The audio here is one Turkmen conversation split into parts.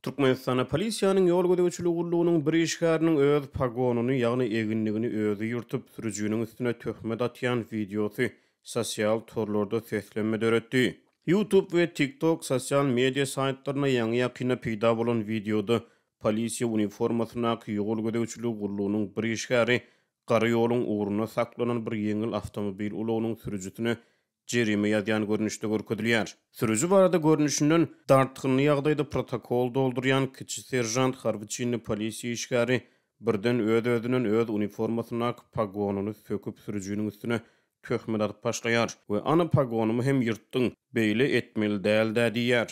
Türkmenistanda polisiýanyň ýol gözegçiligi gullugynyň bir işgäriniň öz pogonyny, ýagny eginligini özi ýyrtyp, sürüjiniň üstüne töhmet atýan wideosy sosial torlarda seslenme döretdi. YouTube we TikTok sosial media saýtlarynda ýaňy-ýakynda peýda bolan wideoda polisiýa uniformasyndaky ýol gözegçiligi gullugynyň bir işgäri gara ýoluň ugrunda saklanan bir ýeňil awtomobil ulagynyň sürüjisine jerime ýazýan görnüşde görkezilýär. Sürüji barada görnüşinden, dartgynly ýagdaýda protokol doldurýan kiçi seržant harby çinli polisiýa işgäri birden öz-özünden öz uniformasyndaky pogonyny söküp sürüjiniň üstüne töhmet atyp başlaýar we ana pogonymy hem ýyrtdyň, beýle etmeli däl-dä diýýär.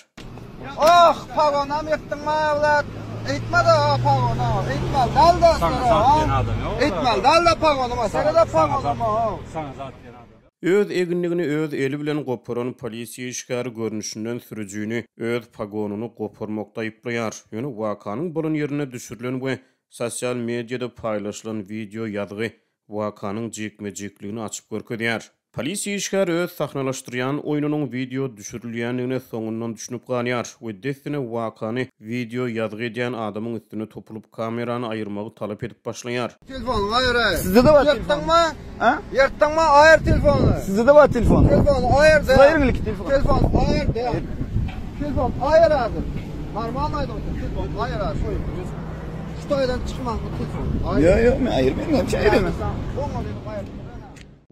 Oh pagonam ýykdyň mawlat. Eýtmede o pagona. Eýtmeli däl-de Eýtmeli däl-de pagonyma. Serede pagonyma. Saňa zat diýen adam. Öz eginligini öz eli bilen goparan polisiýa işgäri görnüşinden sürüjini öz pogonyny goparmakda aýyplaýar. Ýöne wakanyň bolan ýerinde düşürilen we sosial mediada paýlaşylan wideo ýazgy wakanyň jikme-jikligini açyp görkezýär. Polisiýa işgäri öz sahnalaşdyrýan oýnunyň wideo düşürilýändigine soňundan düşünip galýar we dessine wakany wideo ýazgy edýän adamyň üstüne topulyp kamerany aýyrmagy talap edip başlaýar. Telefonyňy aýyraý. Sizde-de bar telefon. Ýyrtdyňmy? A? Ýyrtdyňmy? Aýyr telefony. Sizde-de bar telefon. Telefony aýyr Siz aýyryň ilki telefony. Telefony aýyr de. Telefony aýyr häzir. Normal aýdyp otur. Telefony aýyr häzir. Şu taýdan çykman bu telefony. Aýyr. Ýok, ýok, men aýyrmaýyn. Näme üçin aýyraýyn? Oňa aýyr.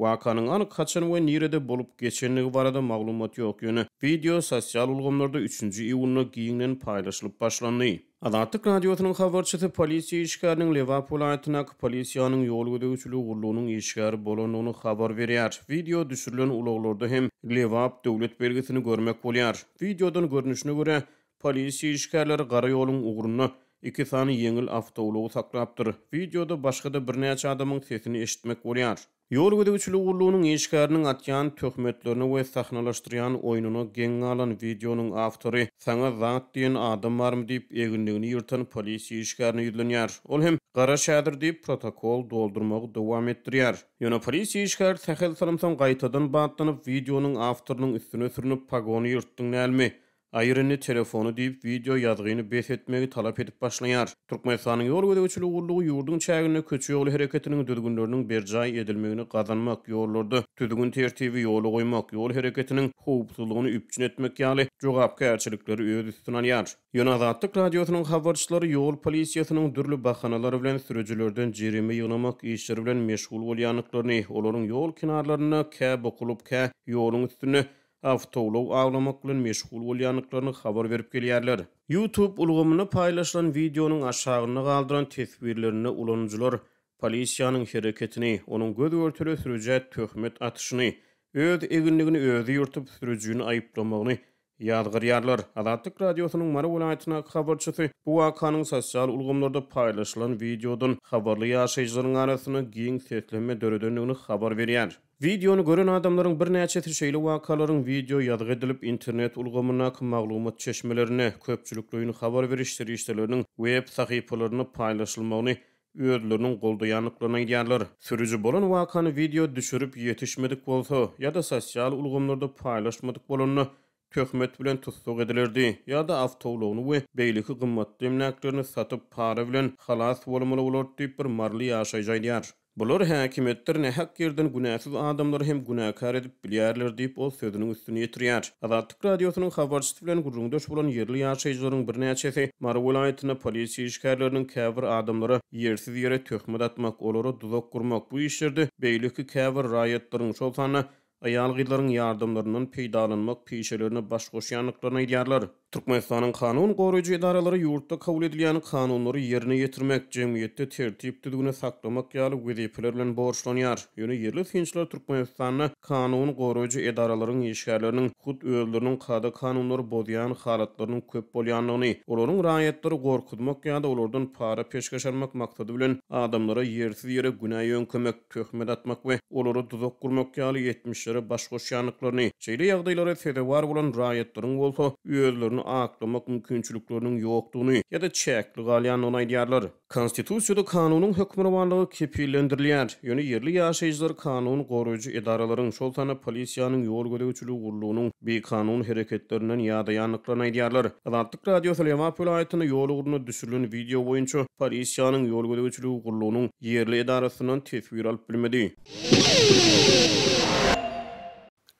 Wakanyň anyk haçan we nirede bolup geçendigi barada maglumat ýok, ýöne wideo sosial ulgamlarda üçünji iýunda giňden paýlaşylyp başlandy. Azatlyk Radiosynyň habarçysy polisiýa işgäriniň Lebap welaýatyndaky polisiýanyň ýol gözegçiligi gullugynyň işgäri bolandygyny habar berýär. Wideo düşürilen ulaglarda hem Lebap döwlet belgisini görmek bolýar. Wideodan görnüşine görä, polisiýa işgärleri gara ýoluň ugrunda iki sany ýeňil awtoulagy saklapdyr. Wideoda başga-da birnäçe adamyň sesini eşitmek bolýar. Ýol gözegçiligi gullugynyň işgäriniň atýan töhmetlerine we sahnalaşdyrýan oýnuna geň galan wideonyň awtory Saňa zat diýen adam barmy diýip, eginligini ýyrtan polisiýa işgärine ýüzlenýär. Ol hem Garaş häzir diýip, protokol doldurmagy dowam etdirýär. Ýöne polisiýa işgäri sähel salym soň gaýtadan batlanyp, wideonyň awtorynyň üstüne sürnüp, Pogony ýyrtdyň dälmi? Aýyr indi telefony diýip, wideo ýazgyny bes etmegi talap edip başlaýar. Türkmenistanyň Ýol gözegçiligi gullugy ýurduň çäginde köçe-ýol hereketiniň düzgünleriniň berjaý edilmegini gazanmak, ýollarda düzgün-tertibi ýola goýmak, ýol hereketiniň howpsuzlygyny üpjün etmek ýaly jogapkärçilikleri öz üstüne alýar. Ýöne Azatlyk Radiosynyň habarçylary ýol polisiýasynyň dürli bahanalar bilen sürüjilerden jerime ýygnamak işleri bilen meşgul bolýandyklaryny, olaryň ýol kenarlarynda kä bukulyp, kä ýoluň üstünde awtoulag awlamak bilen meşgul bolýandyklaryny habar berip gelýärler. YouTube ulgamynda paýlaşylan wideonyň aşagynda galdyran teswirlerinde ulanyjylar polisiýanyň hereketini, onuň göz-görtele sürüjä töhmet atyşyny, öz eginligini özi ýyrtyp, sürüjini aýyplamagyny ýazgarýarlar. Azatlyk Radiosynyň Mary welaýatyndaky habarçysy bu wakanyň sosial ulgamlarda paýlaşylan wideodan habarly ýaşaýjylaryň arasynda giň seslenme döredendigini habar berýär. Wideony gören adamlaryň birnäçesi şeýle wakalaryň wideo ýazgy edilip, internet ulgamyndaky maglumat çeşmelerinde, köpçülikleýin habar beriş serişdeleriniň web sahypalarynda paýlaşylmagyny özleriniň goldaýandyklaryny aýdýarlar. Sürüji bolan wakany wideo düşürip ýetişmedik bolsa ýa-da sosial ulgamlarda paýlaşmadyk bolanda, töhmet bilen tussag edilerdi ýa-da awtoulagyny we beýleki gymmatly emläklerini satyp, para bilen halas bolmaly bolardy diýip, bir maryly ýaşaýjy aýdýar. Bular häkimiýetler nähak ýerden günäsiz adamlary hem günäkär edip bilýärler diýip, ol sözüniň üstüni ýetirýär. Azatlyk Radiosynyň habarçysy bilen gürrüňdeş bolan ýerli ýaşaýjylaryň birnäçesi Mary welaýatynda polisiýa işgärleriniň käbir adamlara ýersiz ýere töhmet atmak, olara duzak gurmak, bu işlerde beýleki käbir raýatlaryň, şol sanda aýal-gyzlaryň ýardamlaryndan peýdalanmak pişelerine baş goşýandyklaryny aýdýarlar. Türkmenistanyň kanun goraýjy edaralary ýurtda kabul edilýän kanunlary ýerine ýetirmek, jemgyýetde tertip-düzgüni saklamak ýaly wezipeler bilen borçlanýar. Ýöne ýerli synçylar Türkmenistanda kanun goraýjy edaralaryň işgärleriniň hut özleriniň kada-kanunlary bozýan halatlarynyň köp bolýandygyny, olaryň raýatlary gorkuzmak ýa-da olardan para-peşgeş almak maksady bilen adamlara ýersiz ýere günä ýöňkemek, töhmet atmak we olara duzak gurmak ýaly etmişlere baş goşýandyklaryny, şeýle ýagdaýlara sezewar bolan raýatlaryň bolsa özlerini. özlerini aklamak mümkinçilikleriniň ýokdugyny ýa-da çäkli galýandygyny aýdýarlar. Konstitusiýada kanunyň hökmürowanlygy kepillendirilýär. Ýöne ýerli ýaşaýjylar kanun goraýjy edaralaryň, şol sanda polisiýanyň ýol gözegçiligi gullugynyň bikanun hereketlerinden ýadaýandyklaryny aýdýarlar. Azatlyk Radiosy Lebap welaýatynda ýol ugrunda düşürilen wideo boýunça polisiýanyň ýol gözegçiligi gullugynyň ýerli edarasyndan teswir alyp bilmedi.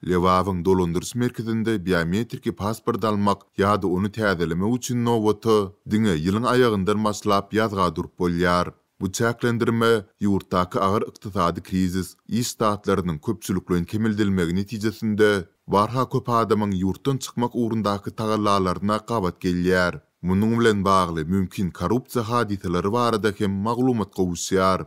Lebabyň dolandyryş merkezinde biometriki pasport almak ýa-da ony täzelemek üçin nobata diňe ýylyň aýagyndan başlap ýazga durup bolýar. Bu çäklendirme ýurtdaky agyr ykdysady krizis, iş ştatlarynyň köpçülikleýin kemeldilmegi netijesinde barha köp adamyň ýurtdan çykmak ugrundaky tagallalaryna gabat gelýär. Munuň bilen bagly mümkin korrupsiýa hadysalary barada hem maglumat gowuşýar.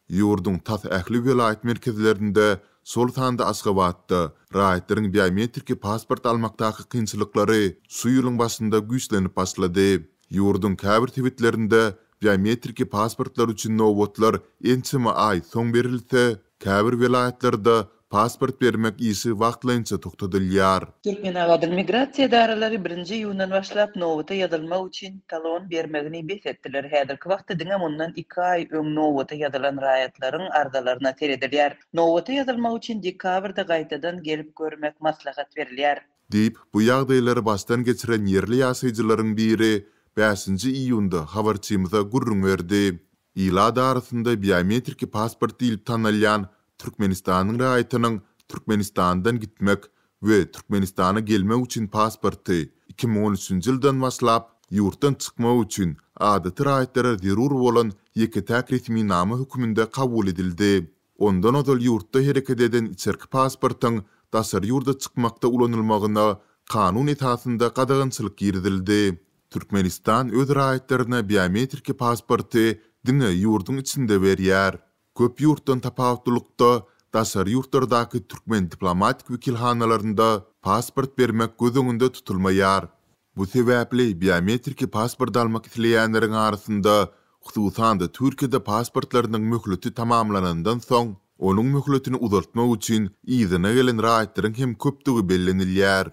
Ýurduň tas ähli welaýat merkezlerinde, şol sanda Aşgabatda, raýatlaryň biometriki pasport almakdaky kynçylyklary şu ýylyň başynda güýçlenip başlady. Ýurduň käbir sebitlerinde biometriki pasportlar üçin nobatlar ençeme aý soň berilse, käbir welaýatlarda Pasport bermek işi wagtlaýynça togtadylýar. Türkmenabadyň migrasiýa edaralary birinji iýundan başlap nobata ýazylmak üçin talon bermegini bes etdiler. Häzirki wagtda diňe mundan iki aý öň nobata ýazylan raýatlaryň arzalaryna seredilýär. Nobata ýazylmak üçin dekabrda gaýtadan gelip görmek maslahat berilýär. Diýip, bu ýagdaýlary başdan geçiren ýerli ýaşaýjylaryň biri bäşinji iýunda habarçymyza gürrüň berdi. Ilat arasynda biometriki pasport diýlip tanalýan Türkmenistanyň raýatynyň Türkmenistandan gitmek we Türkmenistana gelmek üçin pasporty 2013-nji ýyldan başlap ýurtdan çykmak üçin adaty raýatlara zerur bolan ýeke-täk resminama hökmünde kabul edildi. Ondan ozal ýurtda hereket eden içerki pasportyň daşary ýurda çykmakda ulanylmagyna kanun esasynda gadagançylyk girizildi. Türkmenistan öz raýatlaryna biometriki pasporty diňe ýurduň içinde berýär. Köp ýurtdan tapawutlylykda, daşary ýurtlardaky türkmen diplomatik wekilhanalarynda pasport bermek göz öňünde tutulmaýar. Bu sebäpli biometriki pasport almak isleýänleriň arasynda, hususan-da Türkiýede pasportlarynyň möhleti tamamlanandan soň, onuň möhletini uzaltmak üçin yzyna gelen raýatlaryň hem köpdügi bellenilýär.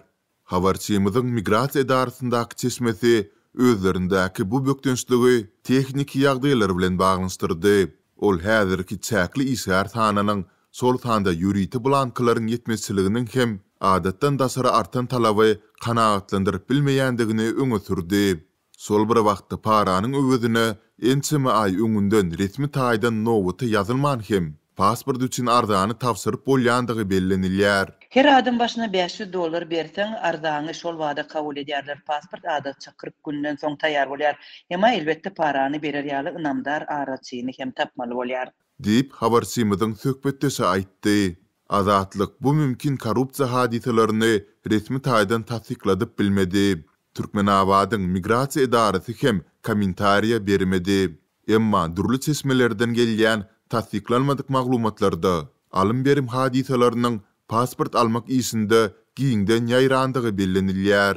Habarçymyzyň migrasiýa edarasyndaky çeşmesi özlerindäki bu bökdençligi tehniki ýagdaýlar bilen baglanyşdyrdy. Ol häzirki çäkli işgär sanynyň, şol sanda ýörite blanklaryň ýetmezçiliginiň hem adatdan daşary artan talaby kanagatlandyryp bilmeýändigini öňe sürdi. Şol bir wagtda paranyň öwezine ençeme aý öňünden resmi taýdan nobata ýazylman hem pasport üçin arzany tabşyryp bolýandygy bellenilýär. Her adam başyna 500 dollar berseň, arzaňy şol bada kabul edýärler. Pasport adatça 40 günden soň taýýar bolýar. Emma elbetde parany berer ýaly ynamdar araçyny hem tapmaly bolýar. Diýip, habarçymyzyň söhbetdeşi aýtdy. Azatlyk bu mümkin korrupsiýa hadysalaryny resmi taýdan tassykladyp bilmedi. Türkmenabadyň migrasiýa edarasy hem kommentariýa bermedi. Emma dürli çeşmelerden gelýän tassyklanmadyk maglumatlarda alym-berim hadysalarynyň pasport almak işinde giňden ýaýrandygy bellenilýär.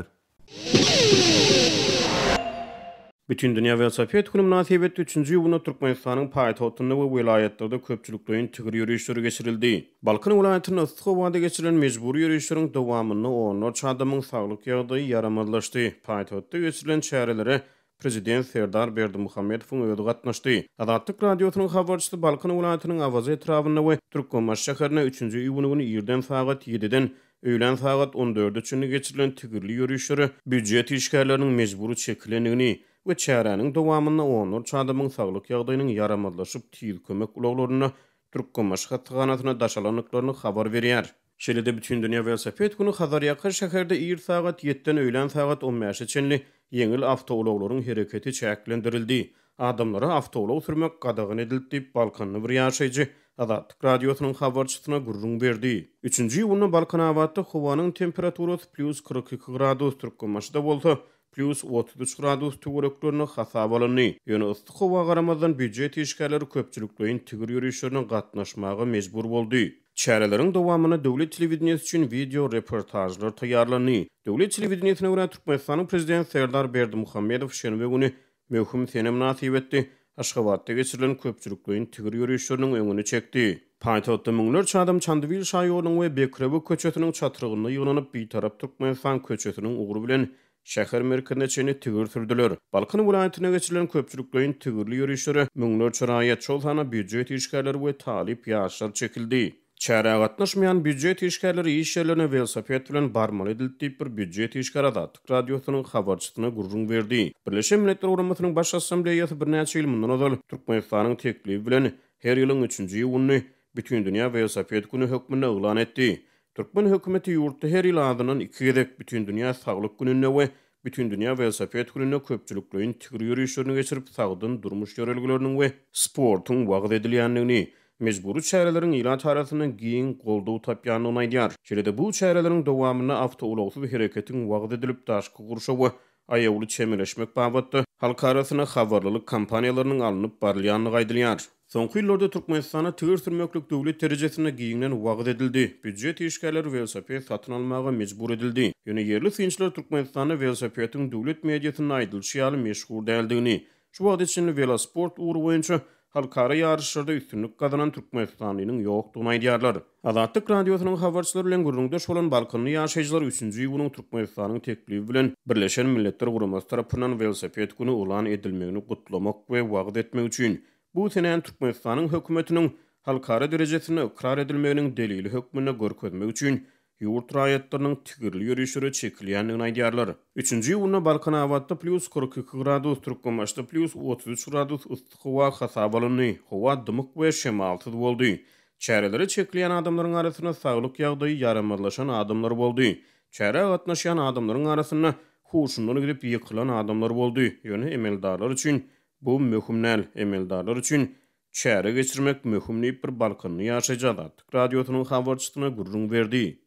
Bütindünýä welosiped güni mynasybetli üçünji iýunda Türkmenistanyň paýtagtynda we welaýatlarda köpçülikleýin tigir ýörişleri geçirildi. Balkan welaýatynda yssy howada geçirilen mejbury ýörişleriň dowamynda onlarça adamyň saglyk ýagdaýy ýaramazlaşdy. Paýtagtda geçirilen çärelere Prezident Serdar Berdimuhamedowyň özi gatnaşdy. Azatlyk Radiosynyň habarçysy Balkan welaýatynyň Awaza etrabynda we Türkmenbaşy şäherinde üçünji iýun güni irden sagat ýediden öýlän sagat on dörde çenli geçirilen tigirli ýörişlere býujet işgärleriniň mejbury çekilendigini we çäräniň dowamynda onlarça adamyň saglyk ýagdaýynyň ýaramazlaşyp, tiz kömek ulaglarynda Türkmenbaşy hassahanasyna daşalandyklaryny habar berýär. Şeýle-de Bütindünýä welosiped güni Hazarýaka şäherde ir sagat ýetden öýlän sagat on bäşe çenli ýeňil awtoulaglaryň hereketi çäklendirildi. Adamlara awtoulag sürmek gadagan edildi diýip, balkanly bir ýaşaýjy Azatlyk Radiosynyň habarçysyna gürrüň berdi. Üçünji iýunda Balkanabatda howanyň temperaturasy plýus 42 gradus, Türkmenbaşyda bolsa plýus 33 gradus töwereklerinde hasaba alyndy. Ýöne yssy howa garamazdan býujet işgärleri köpçülikleýin tigir ýörişlerine gatnaşmaga mejbur boldy. Çäreleriň dowamynda döwlet telewideniýesi üçin wideo reportažlar taýýarlandy. Döwlet telewideniýesine görä, Türkmenistanyň Prezidenti Serdar Berdimuhamedow şenbe güni Möhüm sene mynasybetli Aşgabatda geçirilen köpçülikleýin tigir ýörişleriniň öňüni çekdi. Paýtagtda müňlerçe adam Çandybil şaýolunyň we Bekrewe köçesiniň çatrygynda ýygnanyp, Bitarap Türkmenistan köçesiniň ugry bilen. Şäher merkezine çenli tigir sürdüler. Balkan welaýatynda geçirilen köpçülikleýin tigirli ýörişlere müňlerçe raýat, şol sanda býujet işgärleri we talyp ýaşlar çekildi. Çärä gatnaşmaýan býujet işgärleri iş ýerlerine welosiped bilen barmaly edildi diýip, bir býujet işgäri Azatlyk Radiosynyň habarçysyna gürrüň berdi. Birleşen Milletler Guramasynyň Baş Assambleýasy birnäçe ýyl mundan ozal Türkmenistanyň teklibi bilen her ýylyň üçünji iýunyny Bütindünýä welosiped güni hökmünde yglan etdi. Türkmen hökümeti ýurtda her ýyl azyndan iki gezek, Bütindünýä saglyk gününde we Bütindünýä welosiped gününde köpçülikleýin tigir ýörişlerini geçirip, sagdyn durmuş ýörelgeleriniň we sportuň wagyz edilýändigini, mejbury çäreleriň ilat arasynda giň goldaw tapýandygyny aýdýar. Şeýle-de bu çäreleriň dowamynda awtoulagsyz hereketiň wagyz edilip, daşky gurşawa aýawly çemeleşmek babatda halk arasynda habarlylyk kampaniýalarynyň alnyp barylýandygy aýdylýar. Soňky ýyllarda Türkmenistanda tigir sürmeklik döwlet derejesinde giňden wagyz edildi, býujet işgärleri welosiped satyn almaga mejbur edildi. Ýöne ýerli synçylar Türkmenistanda welosipediň döwlet mediasynda aýdylyşy ýaly meşhur däldigini, şu wagta çenli welosport ugry boýunça halkara ýaryşlarda üstünlik gazanan türkmenistanlynyň ýokdugyny aýdýarlar. Azatlyk Radiosynyň habarçylary bilen gürrüňdeş bolan balkanly ýaşaýjylar üçünji iýunyň Türkmenistanyň teklibi bilen Birleşen Milletler Guramasy tarapyndan Welosiped güni yglan edilmegini gutlamak we wagyz etmek üçin bu senäni Türkmenistanyň hökümetiniň halkara derejesinde ykrar edilmeginiň delili hökmünde görkezmek üçin ýurt raýatlarynyň tigirli ýörişlere çekilýändigini aýdýarlar. Üçünji iýunda Balkanabatda plýus 42 gradus, Türkmenbaşyda plýus 33 gradus yssy howa hasaba alyndy. Howa dymyk we şemalsyz boldy. Çärelere çekilýän adamlaryň arasynda saglyk ýagdaýy ýaramazlaşan adamlar boldy. Çärä gatnaşýan adamlaryň arasynda huşundan gidip ýykylan adamlar boldy. Ýöne emeldarlar üçin bu möhüm däl. Emeldarlar üçin çäre geçirmek möhüm diýip, bir balkanly ýaşaýjy Azatlyk Radiosynyň habarçysyna gürrüň berdi.